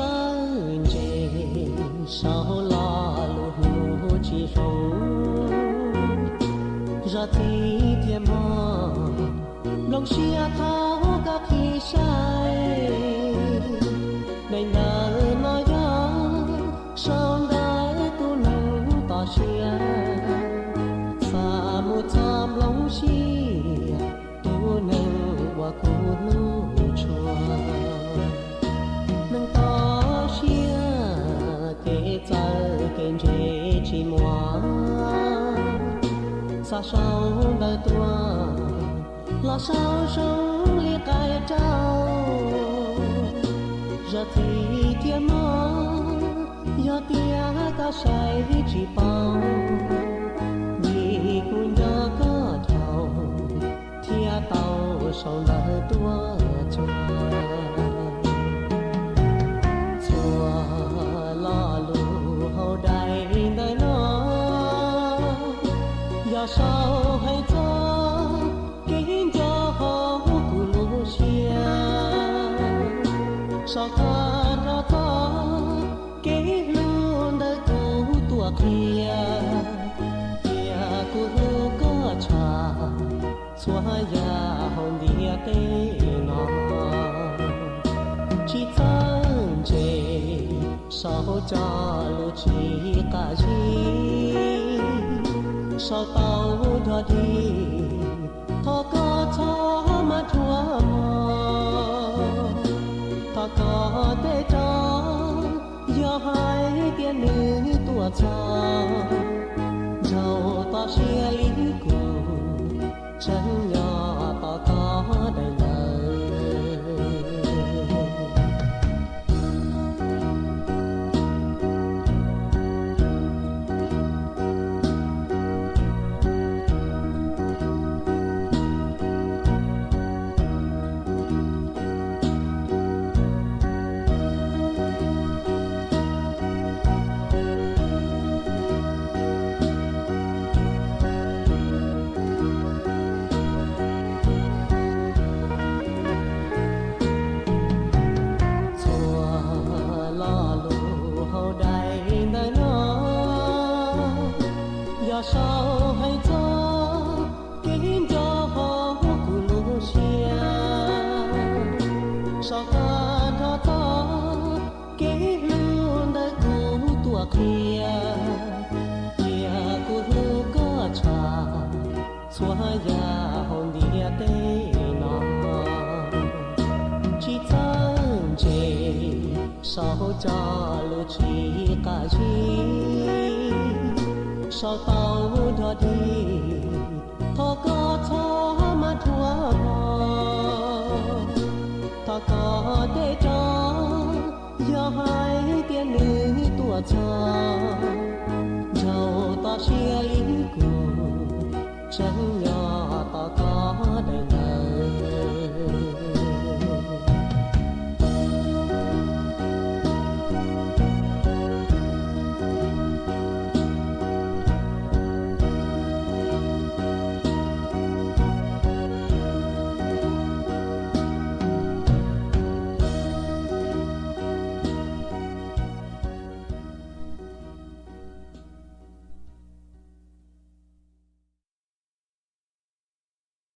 Txawj ntse saum lo lus hlub tsis zoo, zaj txij thiab hmo nplooj siab thaum koj qhib saib. Daim ntawv no yog sau ntawm tus neeg toj siab, xa mus txog nplooj siab tus neeg uas kuv hlub tshua. Neeg toj siab kev txawj kev ntse tsis muaj, xa sau ntawv tuaj los sau zoo li qaib rau. Zaj txij thiab hmo yog tias koj saib tsis paub, vim kuv nco koj dhau thiaj tau sau ntawv tuaj txhua. Txhua lo lus hauv daim ntawv no yog sau hais txog kev nco hauv kuv lub siab, sau tag nrho txog kev hlub ntawm kuv tuaj qhia, tias kuv hlub koj tshaj txhua yam hauv ntiaj teb no. Tsis txawj ntse sau cov lus tsis qab zib, sau tau dog dig, thov koj txhob maj thuam hmo, thov koj teb rau, yog hais tias nws tuaj txog, nraug toj siab li kuv tseem nyob tos koj daim ntawv. Txhua lo lus hauv daim ntawv no yog sau hais txog kev nco hauv kuv lub siab, sau tag nrho txog kev hlub ntawm kuv tuaj qhia, tias kuv hlub koj tshaj txhua yam hauv ntiaj teb no. Tsis txawj ntse sau cov lus tsis qab zib, sau tau dog dig, thov koj txhob maj thuam hmo, thov koj teb rau, yog hais tias nws tuaj txog, nraug toj siab li kuv tseem nyob tos koj daim ntawv.